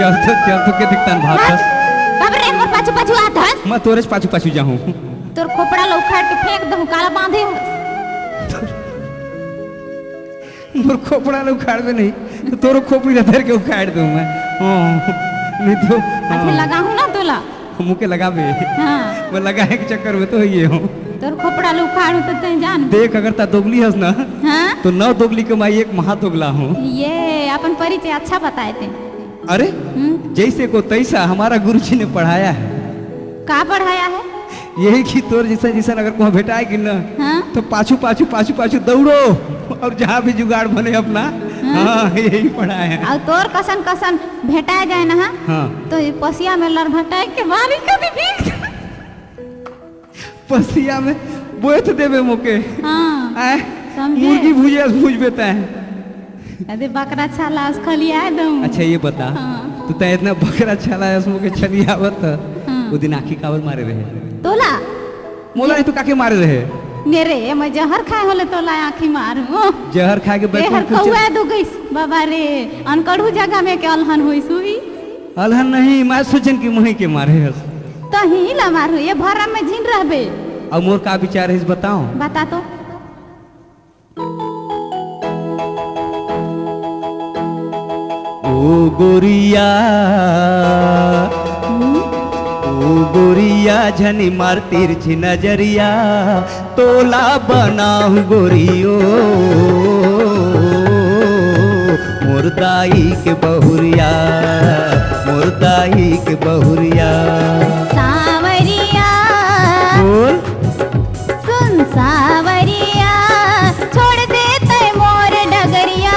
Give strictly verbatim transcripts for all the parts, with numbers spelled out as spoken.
चल तो, चल तो के दिखता न भाग बस। कब रे मोर पाछू पाछू आत हस? मैं तोरे से पाछू पाछू जाहूँ। तोर खोपड़ा ल उखाड़ के फेंक दहूँ, काला बांधे हस। मोर खोपड़ा ल उखाड़बे नहीं, तो तोरो खोपड़ी ल धर के उखाड़ दूँ मैं। हाँ, नहीं तो, अच्छा, हाँ। लगाहूँ ना तोला? मुँह के लगाबे। हाँ। मैं लगाए के चक्कर में तो ये हूँ। तोर खोपड़ा ल उखाड़ूँ तो तैं जान। देख, अगर ता दोगली हस ना, हाँ? तो नौ दोगली के माई एक महा दोगला हूँ। ये अपन परिचय अच्छा बताए ते। अरे, हम्म। जैसे को तैसा हमारा गुरुजी ने पढ़ाया है। का पढ़ाया है? यही कि तोर जैसा, जैसा अगर कोई भेटाए कि ना, हाँ? तो पाछू, पाछू, पाछू, पाछू दौड़ो और जहाँ भी जुगाड़ बने अपना, हाँ? हाँ, यही पढ़ाया है। और तोर कसन, कसन भेटाए जाए ना, हाँ? हाँ। तो ये पसिया में लड़भटाए के मारी कभी भी। पसिया में बोथ देबे मोके। हाँ, आय, समझे? मुर्गी भुजे अस भुजबे तैं। अरे बकरा छाला अस खलिया दम। अच्छा, ये बता, हाँ। तू तैं इतना बकरा छाला अस मोके छलियावत, हाँ। वो दिन आँखी काबर मारे रहे? तोला? मोला ये नहीं तो काके मारे रहे? मेरे, मैं जहर खाए होले तोला आँखी मारू। जहर खाए के ए, बैठ हर के चल- कौआ दो गइस, बाबा रे, अनकड़ू जगह में के अलहन होइस हुई। अलहन नहीं, मैं सोचन कि मुही के मारे हस। तहीं ला मारू, ये भरम में झिन रहबे। अब मोर का विचार है, इस बताओ। बता तो। ओ गोरिया, हम्म? ओ गोरिया, झनी मार तिरछी नजरिया, तोला बनाहूँ गोरियो, मोर दाई के बहुरिया, मोर दाई के बहुरिया। सांवरिया। बोल। सुन सांवरिया, छोड़ दे तै मोर डगरिया,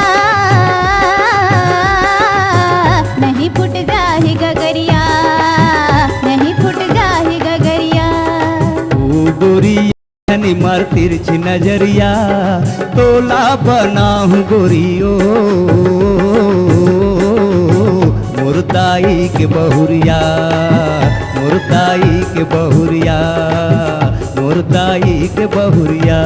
नहीं फुट जाही गगरिया, नहीं फुट जाही गगरिया। ओ गोरिया, निमर तिरछी नजरिया, तोला बनाहूँ गोरियो, मोर दाई के बहुरिया, मोर दाई के बहुरिया, मोर दाई के बहुरिया।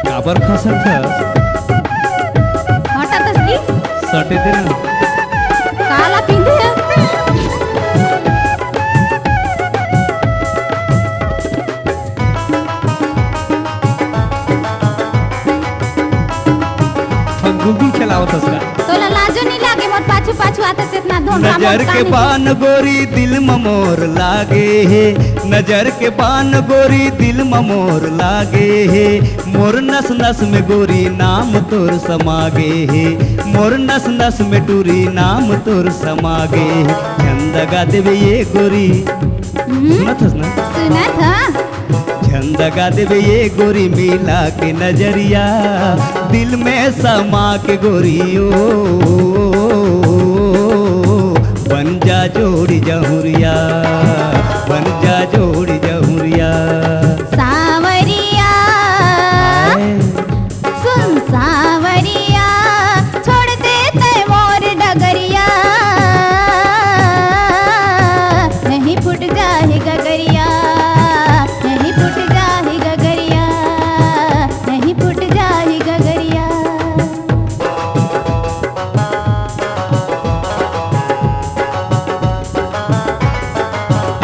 काबर खसत हस? हटा तस की? सटे दे ना। काला पिंधे हस? फगुगी चलावत हस का? तोला लाजो नहीं लागे, मोर पाछू पाछू आते से इतना धोन नजर के बान गोरी दिल म मोर लागे हे, नजर के बान गोरी दिल म मोर लागे हे, मोर नस नस में गोरी नाम तोर समा गे हे, मोर नस नस में टूरी नाम तोर समा गे हे। झन दगा देबे ये गोरी, हम्म? सुनत हस ना? सुनत ह। झन दगा देबे ये गोरी मिला के नजरिया, दिल में समा के गोरियो, बन जा जोड़ी जहुरिया, बन जा जोड़ी जहुरिया। सांवरिया। हाय। सुन सांवरिया, छोड़ दे तै मोर डगरिया, नहीं फुट जाही गगरिया, नहीं फुट जाही गगरिया, नहीं फुट जाही गगरिया।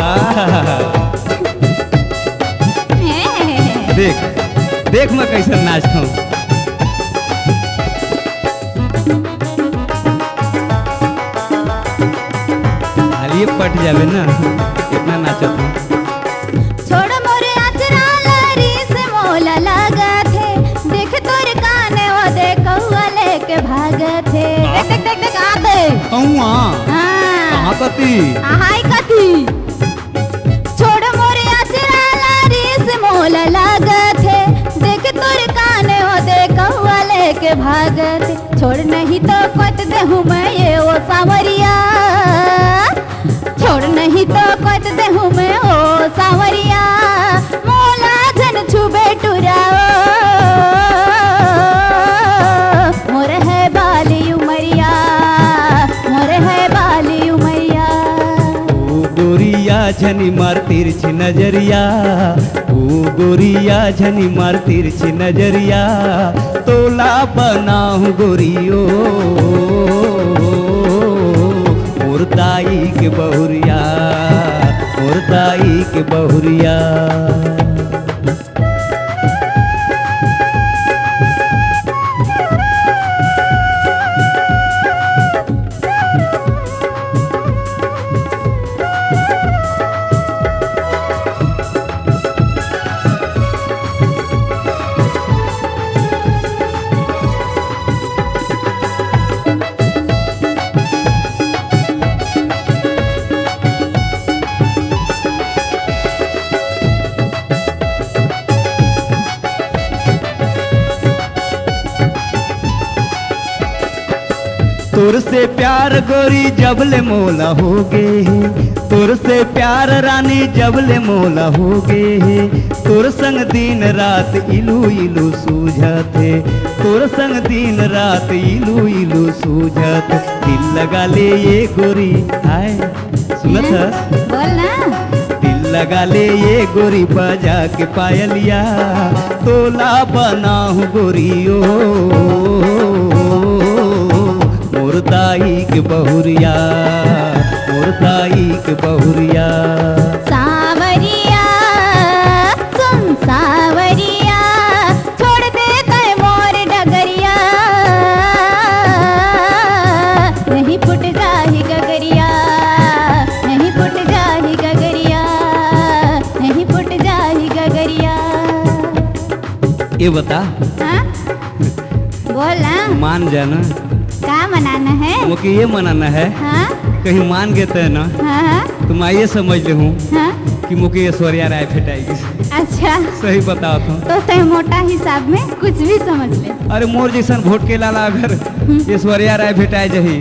आहा। देख, देख मैं कैसे नाचता हूँ। हालिए पट जाबे ना, इतना नाचत हूँ। छोड़ मोरे अचरा ला रीस मोला लागत हे, देख तोर काने ओ दे कौआ लेके भागत हे। हाँ? देख, देख, देख, देख, आते। कौआ? हाँ। कहाँ कती? आहाई कती। छोड़ मोरे अचरा ला रीस मोला लागत हे, देख तोर काने ओ दे कौआ लेके भागत हे। छोड़ नहीं तो कट देहूँ मैं ये ओ सांवरिया, छोड़ नहीं तो कट देहूँ मैं ओ सांवरिया, मोला झन छुबे टुराओ, मोर है बाली उमरिया, मोर है बाली उमरिया। ओ गोरिया झनी मार तिरछी नजरिया, ओ गोरिया, झनी मार तिरछी नजरिया, तोला बनाहूँ गोरियो, मोर दाई के बहुरिया, मोर दाई के बहुरिया। तोर से प्यार गोरी जब ले मोला हो गे हे, तोर से प्यार रानी जब ले मोला हो गे हे, तोर संग दिन रात इलू इलू सूझत हे, तोर संग दिन रात इलू इलू सूझत। दिल लगा ले ये गोरी, हाय, सुनत हस? बोल ना। दिल लगा ले ये गोरी बजा के पायलिया, तोला बनाहूँ गोरियो, मोर दाई के बहुरिया, मोर दाई के बहुरिया। साँवरिया, सुन साँवरिया, छोड़ दे तैं मोर डगरिया, नहीं फुट जाही गगरिया, नहीं फुट जाही गगरिया, नहीं फुट जाही गगरिया। ये बता। हाँ? बोल ना। मान जा ना। का मनाना है? मोके ये मनाना है। हाँ? कहीं मान गे तैं ना, हाँ, हाँ। तो मैं ये समझ ले हूँ हाँ? कि मोके ऐश्वर्या राय भेटाई। अच्छा। सही बतावत हूँ। तो तैं मोटा हिसाब में कुछ भी समझ ले। अरे, मोर जैसन भोटके लाला अगर हम्म। ऐश्वर्या राय भेटाए जाही,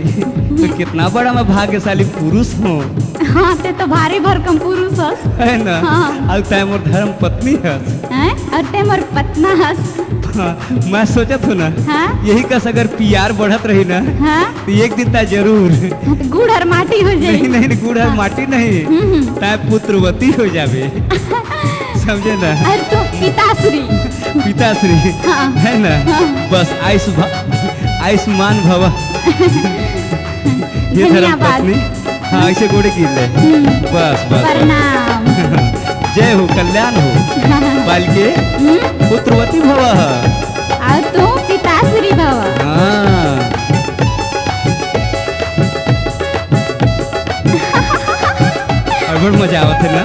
तो कितना बड़ा मैं भाग्यशाली पुरुष हूँ। हाँ, तैं तो भारी भरकम पुरुष हस। है ना? हाँ। अउ तैं मोर धर्म पत्नी हस। हैं? अउ तैं मोर पतना हस। हाँ, मैं सोचत हूँ ना, हाँ? यही कस अगर पियार बढ़त रही ना, हाँ? तो एक दिन तैं जरूर। हाँ, तो गुड़ हर माटी हो जाही। नहीं, नहीं, गुड़ हर हाँ। माटी नहीं। हम्म, हम्म। तैं पुत्रवती हो जाबे। समझे ना? अउ तू पिताश्री। पिताश्री। हाँ। है ना? हाँ। बस आयुष भा-, आयुष्मान भवा। ये धर्म धन्यवाद। पत्नी। हाँ, ऐसे गोड़े गिर ले। हम्म। बस, बस, बस। प्रणाम। जय हो, कल्याण हो। बालिके हम्म। पुत्रवती भवा। अउ तू पिताश्री भवा। हाँ। अउ बड़ मजा आवत हे ना?